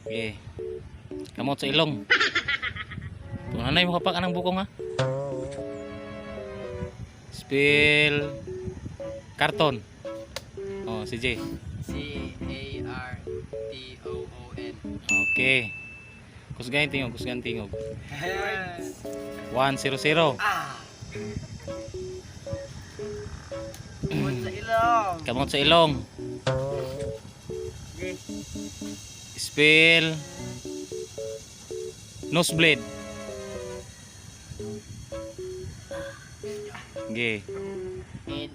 Okay. Kamot sa ilong. Tunanay mo kapak anang bukong ha. Spell carton. Oh, si J. CARTOON. Okay. Kusgan tingog, kusgan tingog. 1-0-0. Ah. Kamot sa ilong. Kamot sa ilong. Okay. Spell nosebleed. Okay. NOSEBLIED.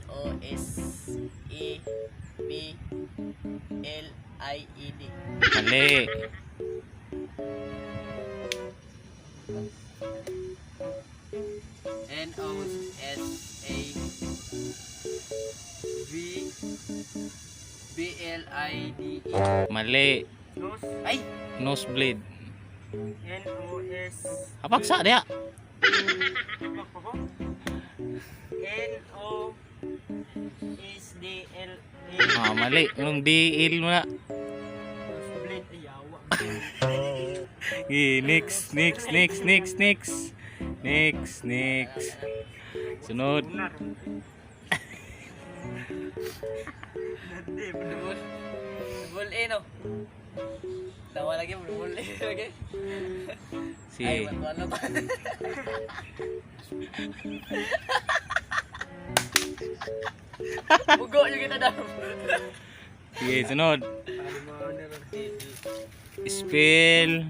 Mali. NOSAVBLIDE. Mali. Nose. Ay! Nosebleed. N-O-S. Apaksa dia. Pak pa ko? N-O-S-D-L-A. Ah, mali. Anong DL mo na? Nosebleed. Ay, yawa. Okay, next, next, next, next, next. Next, next. Sunod. Lunar. Nade, Double, double A, no? Tawa lagi, double A lagi. Si Ay, matuan na to. Bugo yung kita daw. Sige, sunod. Spell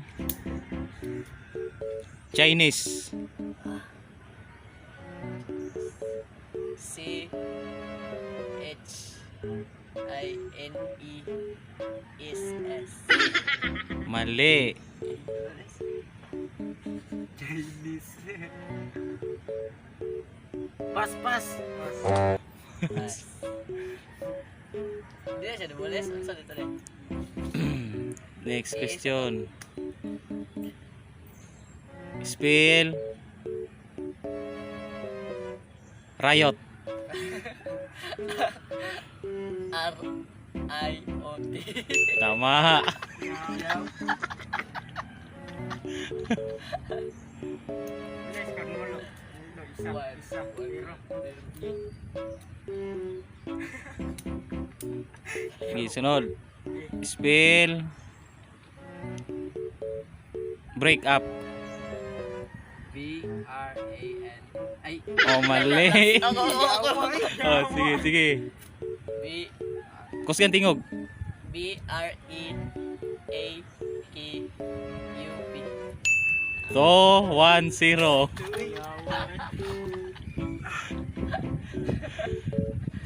Chinese. CHINESS. Mali. Chinese. Pas, pas. Pas. Hindi na siya double S. Ano sa dito rin? Next question. Spell Riot. RIOT. Tama. Yaw. Bilis, Carmelo. Uno, isa, One. isa, zero. Sige, sunod. Spell break up. BRAN. Ay. Oh, mali. Ako, ako, ako. Oh, sige, sige. B Kusgan tingog. BREAKUP. 2-1-0. Yawa.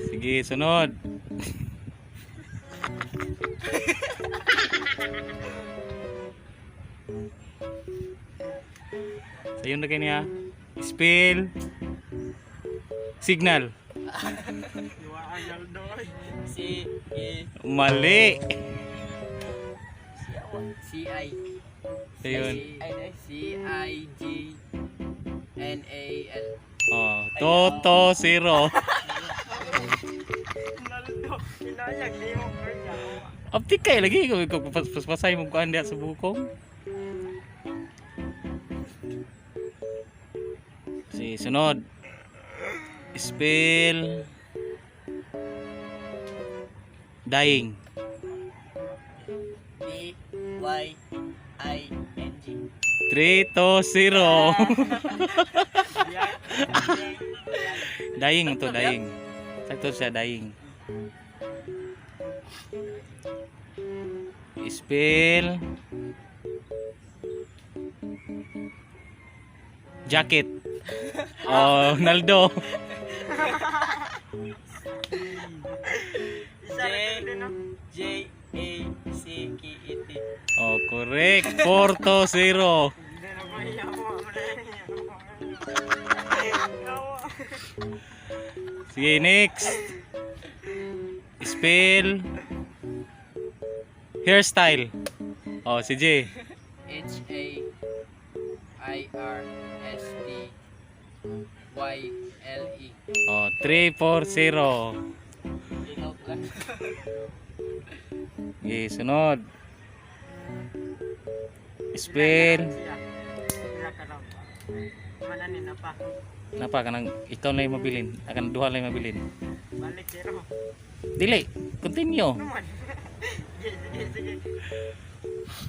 Sige, sunod. Sayon na kanya. Spell signal. Iwaan, Aldo, ay. C E Mali. C I Ayun. CIGNAL. Oh, 2-2-0. Naldo, inayag, limo, ay, yawa. Optik kay lagi kung paspasay mo kuan diha sa bukong. Si sunod. Spell dying. DYING. 3-2-0. Yan. Dying to, dying. Sakto siya, dying. Spell jacket. Oh, Naldo. Isa rin din, no? JACKET. Oh, correct. 4-0. Hindi na ba, yawa mo na, yawa. Yawa. Sige, next. Spell hairstyle. Oh, si J. HAIRSTYLE. Oh, 3-4-0. Linaw lang. Sige, sunod. Spell. Siya. Pila ka raw. Manan na pa. Napa kanang ikaw na yung mabilin. Akan duha lang yung mabilin. Balik zero. Dili, continue. Ano man? Sige, sige, sige.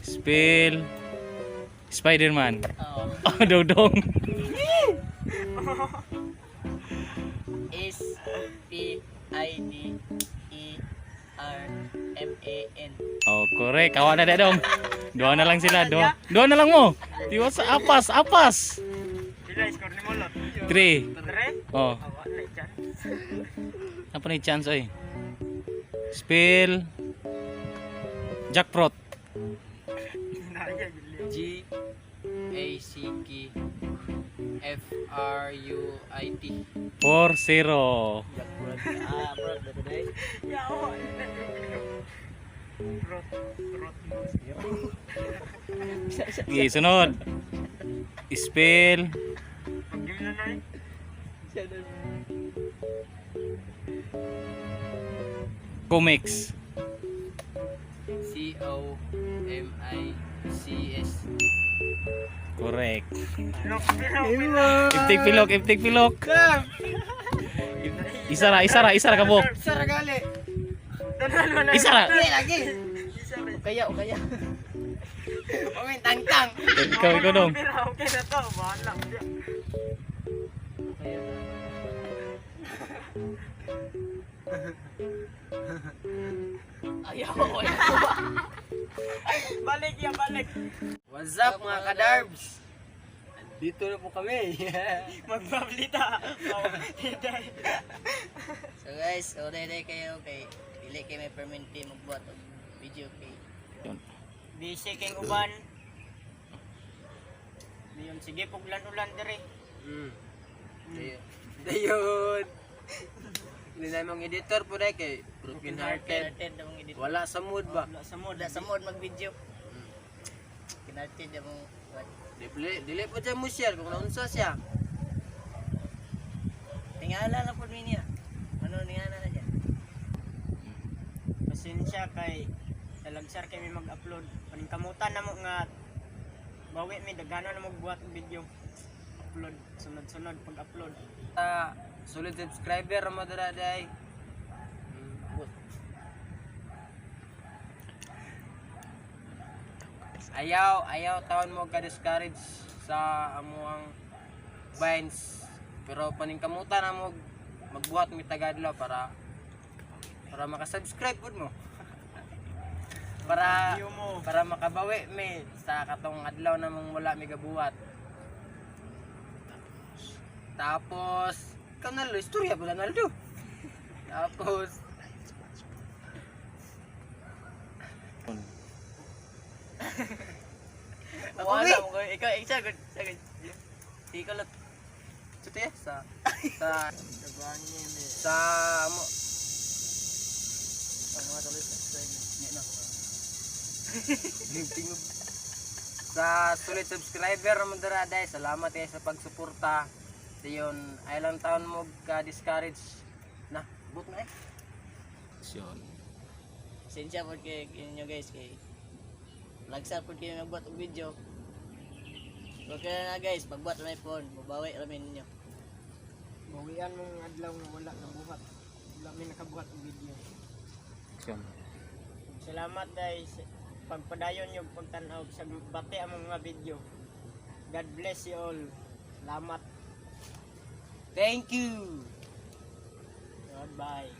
Spell Spider-Man. Oo. Oh, dodong. S P I D E R M A N. Oh, correct. Kawa na dong. Duha na lang sila, duha. Duha na lang mo. Diwa sa apas, apas. Pila score ni Molot? 3. Tre? Oh, Awa na chance. apa na yung chance oy? Spell Jackfruit. Hinaya gili. G A C K F R U I T. 4-0. Ah, bro, betul deh. Yawa. Rot, rot mo. Okay, sunod. Spell Pag-game na na eh. Comics. C O M I C S. Correct. Pilok, pilok, pilok. Iftik pilok, iftik pilok. Isa ra, isa ra, isa ra kabok. Saragali. Tanan mo na. Isa ra. Lagi. Isa ra. Kaya, kaya. Pamin tang tang. Ikaw, ikaw dong. Pero okay na to. Bahala. Ayaw, ayaw. Balik ya, balik. What's up, mga kadarbs? Dito na po kami. Magbablita. So guys, okay day kayo kay dili kay may permanente magbuhat og video kay Yun. Busy kay uban. Diyon sige puglan-ulan diri. Dayon. Hindi na mong editor po dahil kay broken hearted. Kinarted na mong edit. Wala sa mood ba? Wala sa mood. Wala sa mood mag-video. Kinarted na mong what. Dili, dili po siya mo share kung naunsa siya. Tingala na po niya. Ano ningala na siya? Pasensya kay talagsar kay mi mag-upload. Paningkamutan na mo nga bawi mi dagano na magbuhat og video. Upload sunod-sunod pag-upload. Ta solid subscriber mo dara day. Ayaw, ayaw taon mo ka discourage sa amuang vines. Pero paningkamutan na mo magbuhat mi tagadlaw para para makasubscribe pud mo. Para View mo. para makabawi mi sa katong adlaw namong wala mi gabuhat. Tapos, ikaw na lo, istorya pala Naldo. Tapos, Ako wala mo ko. Ikaw ikaw sagod, sagod. Di ko lot. ito ya, sa, sa, sa, mo, sa solid subscriber mo dara day, salamat kayo sa pagsuporta. Dayon, ay lang taon mo ka discourage na, but na eh. Yun. Pasensya po kay inyo guys kay lagsar po kayo magbuhat og video. Okay na na guys, magbuhat na may phone, mabawi ra mi ninyo. Bawian mong adlaw nga wala nabuhat. Wala mi nakabuhat og video. Yun. Salamat guys. Pagpadayon yung pagtan-aw sa bati among mga video. God bless you all. Salamat. Thank you. Goodbye.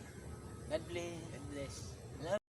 God bless. God bless.